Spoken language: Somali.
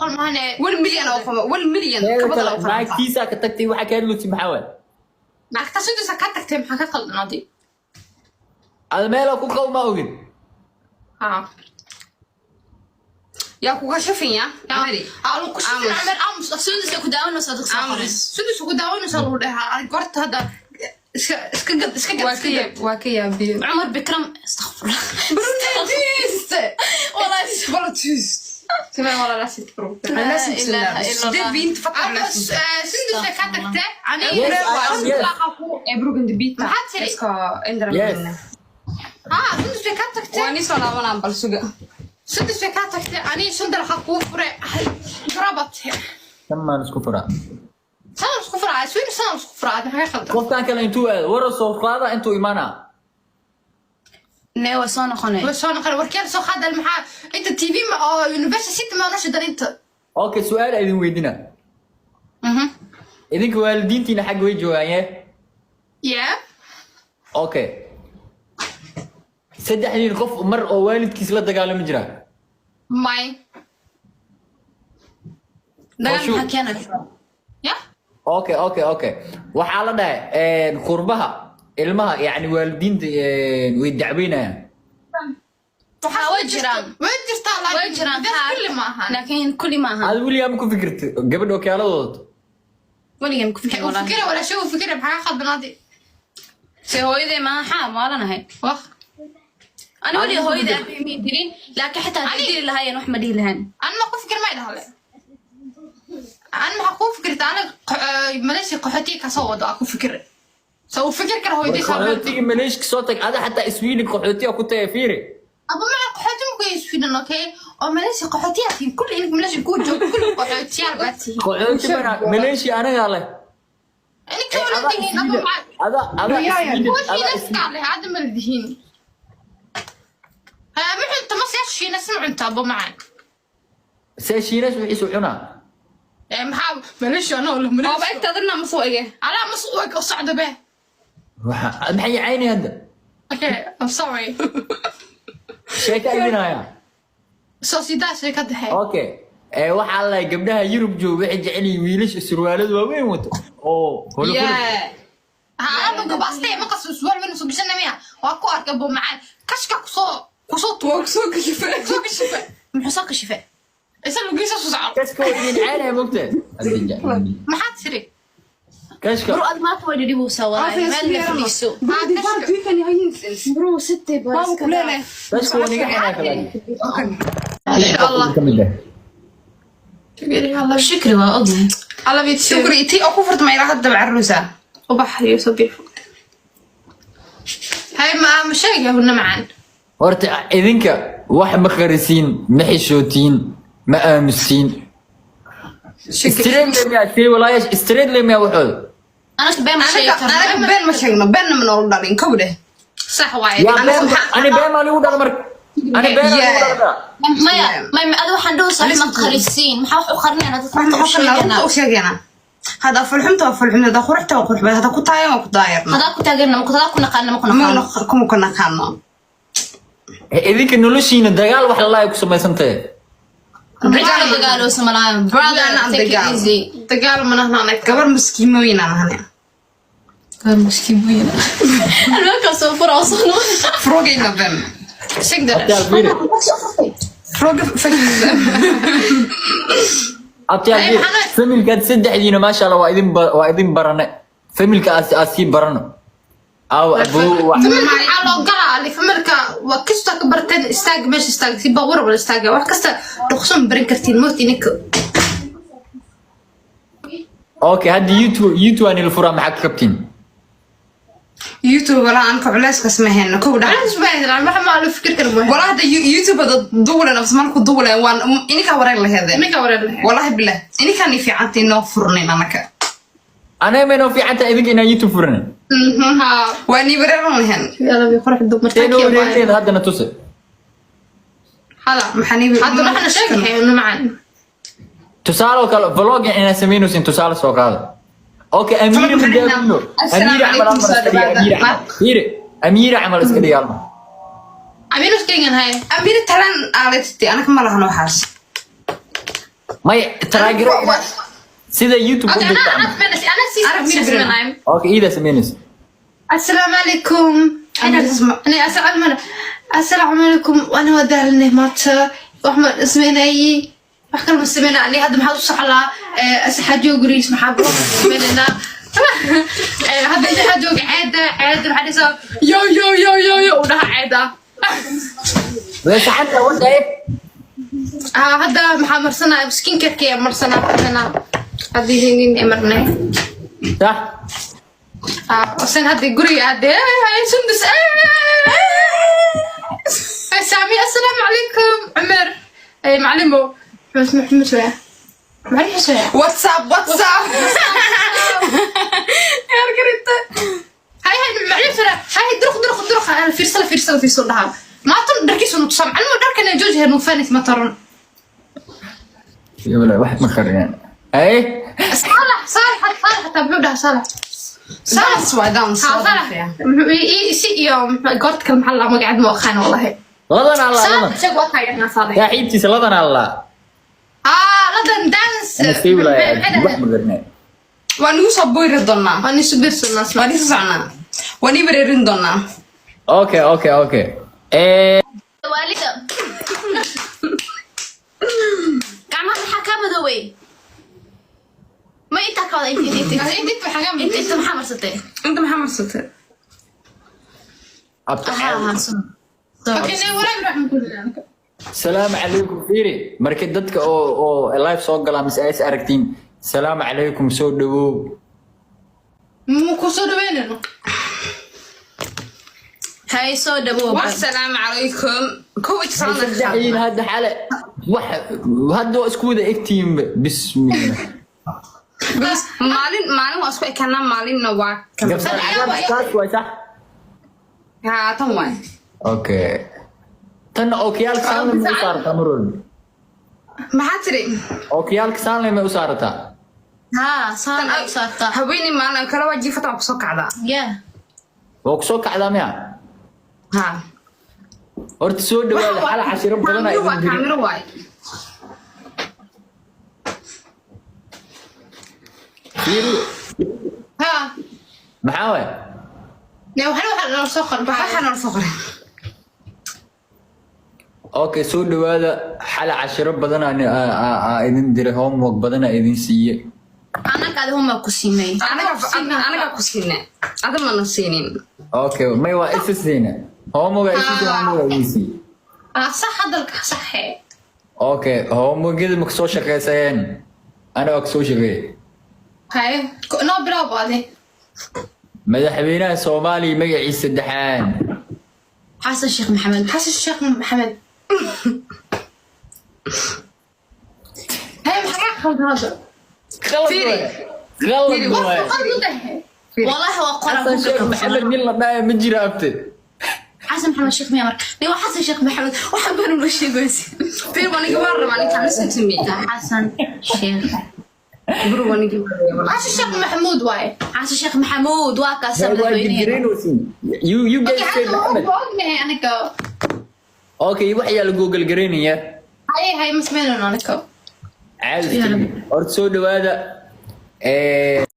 500 maahane. 1 million oo qabo, 1 million Teeda ka badan kale oo qalanta. Naagtiisaa ka tagtay, waxaa kaa luti maxaa waay? Naagta Sundus ka tagtay, maxaa ka qaldan adi? Ada meeloo ku qaw ma ogin. Ha. Yaa kuga shafin ya Amari? Aa ku shafin. Aamus. Cumar, aamus. Sundus ku daawanaysa dadka soo qoray. Aamus. Sundus ku daawanaysa lagu dhahaa goorta hadda iska gad, iska gad, Waa iska ka gad. yaab, waa ka yaabiye. Cumar Bikram, astaqfirullah. Brunetist. Wallahi. Bara tyst. Samee walaal sit bro. La ilaha illa Det Allah. vi inte fattar. Sundus ka tagtay ani. Yes, I am, yes. Jag brukar inte byta. Maxaa tiri? Jag ska ändra Yes. min. Ha, Sundus ka tagtay. Waa ni soo laabanaan bal suga. Sundus ka tagtay ani sundar waxa kuu furay garabat. Kan maan isku furaa. San isku furaa, Sweden san isku furaa, maxaa ka qaldan? Qofkan kale intuu aado wara soo qaada intuu imaanaa. Nee, waa soo noqonay. Way soo noqon warkeen soo qaadal maxaa inta TV ma oo university ma nosha dan inta. Okay, su-aal idin weydina. Idinka waalidiintiina xagga way joogaan ye? Yeah. Okay, saddexdiin qof mar oo waalidkiis la dagaalami jira? May. Dagaal Hoshu. maxaa keenay? Yeah. Okay, waxaa la dhahay qurbaha ilmaha yani waalidiinta way dacweynayaan. Waxaa way jiraan. Way jirtaa. Way jiraan qaar. Kulli ma ahan. Laakiin kulli ma ahan. Aad weligaa ma ku fikirta gabadh okiyaalada wadato? Weligay ma ku fikir U wallahi. fikira wala shay u fikira, maxaa ka qaldan adi? Se hooyaday maxaa maalanahay? Wah. Ana weliga hooyaday aabbahay ma dirin, laakiin xitaa hadday diri lahaayeen wax ma dhihi lahayn. An ma ku fikir may dhahale. An maxaa ku fikirta? Ana Malaysia qaxootiga kasoo wado aa ku fikir so u fikir kara hooyadii. Qaxootiga Maleeshka soo tag, ada xataa Sweden qaxootiga ku tagay, fiiri. Aba ma qaxooti ma ku yahay Sweden? Okay, oo Malaysia qaxootiyaa tihiin kulli, inka Malaysia ku joogo kulli qaxootiyaal baa tihiin. Qaxooti mana Maleeshiya anagaa leh. Inka wala tihiin aba ma Ada Sweden kuwa ada. Shiinaska leh hadda ma ladihiin. Ha ma cunta ma see Shiinas ma cunta aba macaan? See Shiinas wixiisu cunaa. Ee maxaa Malaysia anoo leh Oo Malaysia ba egtaadana ma soo ege. Alaa mas u eg oo socda be. Waxa maxay caynay hadda? Okay, I'm sorry. Sheeka idin haya. Soo sidaa sheeka tahay. Okay, ee waxaa la gabdhaha Yurub jooga waxay jecel yihiin wiilasha surwaalada waaweyn wato oo holo holo. Yeah. Ha gabaastay ma qaso suwaal weyn soo gashanay miya? Waa ku arkay bo macaan kashka kusoo tuur. Waa kusoo kashifay. Kusoo kashife. Muxuu soo kashifay? Isa lugiisa soo socdo. Kashka waa idin caynaya mogtahay. Maxaad tiri? Kashka. Bro, ad maanta way dhidhibuusaa wallahi, meel la fadhiiso. Bro, sitay baa Waa iska kulele. Kashka waa niga xinaa kale. Insha Allah. Ka mid ah. Shukri waa ognahay. I love you too. Shukri tii oo ku furta ma ilaa hadda macaruusa. Ubax, you're so beautiful. Hay ma sheegay huna macaan. Horta idinka wax ma qarisiin, ma xishootiin, ma aamusiin. Straight le miyaa tiri walaayash, straight le miyaa waxooda? Anaga been ma sheegi Anaga karno. Anaga been ma sheegno, beenna ma noola dhalin kow dheh. Sax waaye. Yaa been ani been maa ligu dhala marka ani been aa ligu dhala. Maya, maya, adi waxaan dhaho ma qarisiin, maxaa wax u qarinayna dadka? Wax runta u maxaa kana runta sheeganaa. U sheegaynaa. Hadda fulxumta waa fulxumta, hadda quruxta waa quruxba, hadda ku taayan waa ku daayarna. Hadaa ku taageerna ma hadaa ku naqaana ma ku naqaano. Mana kuma ku naqaano. Idinka noloshiina dagaal wax lalaaya ku samaysantahe. Dagaal dagaaloosa malaayo, brother, take it easy. Dagaal mana anaga. Gabar maskiimooyin aan ahane. Gabar maskiin. Albaabkaa soo fura oo soo noqon. Fråga innan vem. Sigdar. Abtiyaal fiiri. Fråga faktiskt vem. Abtiyaal fiiri, familkaad saddexdiina maasha Allah waa idin waa idin barane, familka aas sii barano aw abuu wax. Familka maxaa loo galaa ali? Familka waa kasta ka barteen istaag meesha istaag si baabuur wala istaaga wax kasta dhaqso ma baran kartiin moogti ninka. Okay, hadda YouTube aan ila furaa, maxaa ka qabtiin? YouTube walaa aan ka culeyskaas ma hayno kow dhac. Culays baa haysan wax ma la fikir karo mooy. Walaa hadda YouTube da duulen afsmaan ku duulen waan ininkaa wareer laheedeen. Ninka wareer lahayd. Wallaahi bilah ininkaan i fiicantii noo furnayn anaka. Anaga maynoo fiican tahay idinka inaan YouTube furana? Ha. Waa nii wareeran lahayn. Yalla qurux dumar. Teenoo wareerteeda haddana tuse. Hada maxaa nii hadda waxna sheegay inuu macaan. Tusaale oo kale vlog inaan samaynaysin tusaale soo qaada. Okay, amiira ma daawino. Assalaamu Amiira camal calaykum, iska dhiga. soo Amiira dhawaada. camal fiiri, amiira camal iska dhiga alma. Amiirus keengan hay. Amiir talan aaletiti anaka ma lahan waxaas. May taraagiro sida YouTube u Okay, dirta ana camal. ana ana sii Arag sameynaya. Okay, iida samaynayso. السلام عليكم. انا انا اسال من السلام عليكم. وانا ودالني مات waxma sameynayay, wax kale ma sameynaa ani. Hadda maxaa u soclaa? Asxaajo guriis maxaa ku sameynaa hadda? Inta jooga ceeda, ceeda maxaa dhisa? Yo yo yo yo yo u dhaha ceeda. Way saxanta waday. Hadda maxaa marsanaa? Skin care marsanaa marsanaa haddii nin marnay. Sax. Sen hadda guriga aade. Hay Sundus, hay Sami, assalaamu calaykum. Cumar, ay macalimo maxamed sooya, macalimo sooya. WhatsApp, WhatsApp. Yargarita. Hay hay macalimo sooya, hay druq druq druq, fiirsala fiirsala fiirsala dhaha maatan dharkiisu nutusaa macalimo dharkan jooji nufanis mataron. Wala wax ma qariyaan. Ay. Saalax, Saalax, Saalax xataa muxuu dhahaa Saalax? Saalax. Dance waay, dance. Ha, Saalax muxuu si iyo goorta kale maxaa la magaceed ma aqaan wallahi. Ladan alla Saalax ladan. isagu waa taageernaa Saalax. Saaxiibtiisa ladan alla. Ah, ladan dance. Ana sii walaa wax ma garanay. Waan igu soo boyri doonaa. Waan isu dirsanaa. Waan isu socnaa. Waan ii wareerin doonaa. Okay. Waalida gacmaha maxaa kaa madoowey? Ma intaa ka wada inta inta inta inta waxaa inta inta maxaa marsatay? Inta maxaa marsatay? Abta. Aha aha. Okay, nee, walaal wax ma ku jiraan. Salaamu calaykum. Fiiri, marka dadka oo live soo galaa mise ay is aragtiin, salaamu calaykum, soo dhawow. Ma ku soo dhaweynayno. Hay, soo dhawow. Wassalaamu calaykum. Kow iyo toban. Saddexdiin hadda xale wax hadda waa isku wada egtihiinba, bismillah. Bas maalin maalin waa isku ekaanaa, maalinna waa ka. Gabsar cagaar taas waay, sax? Haa, tan waay. Okay, tan okiyaalka saanle ma u saarataa mar walba? Maxaa tiri? Okiyaalka saanle ma u saarataa? Haa, saan ay u saartaa. Haweeney maalin kale waa jiifata, waa kusoo kacdaa. Yeah. Waa kusoo kacdaa miya? Haa. Horta soo dhawaada, xale cashiro badan aa Kaamiro waa idin dirin. Kaamiro waay. Fiiri. Ha. Maxaa waay? Nee, waxna waxa nala soo qorbaxay. Waxaa noola soo qoray. Okay, soo dhawaada. Xale cashiro badan aa idin diray, homework badan aa idin siiye. Anaka adi homework ku siimay. Anagaa ku siinay, ada mana siinin. Okay, may waa isa siina homework aa isa siina, homework aa idin siiye. Ah, sax, hadalka saxe. Okay, homeworkyada ma kasoo shaqeysayeen? Ana waa kasoo shaqeeyey. Hay noo bilaab adi. Madaxweynaha Soomaaliya magaciisa saddexaan. Xasan Sheekh Maxamed. Xasan Sheekh Maxamed. Hay, maxaa qaldan hadda? Qalad Fiiri. waay. Qalad Fiiri. waay. Qaldan tahay. Wallahi waa qoran. Xasan Sheekh Maxamed nin la dhaaya ma jira abte. Xasan Maxamed Sheekh miya marka? Nin waa Xasan Sheekh Maxamed, waxaan baan ula sheegaysa. Fiir, wanigi waan rabaa ninkaan listen to me. Xasan Sheekh. Bro, wanigi waan rabaa. Xasan Sheekh Maxamuud waaye. Xasan Sheekh Maxamuud waa kaasa Waa madaxweynaheena. girgiraynaysiin. You guys Okay, say hadda Maxamed. waa ognahay aniga. Okay, wax yaa la google garaynaya. Hay hay, ma sameynayno aniga. Caadi iska dhig. Horta soo dhawaada.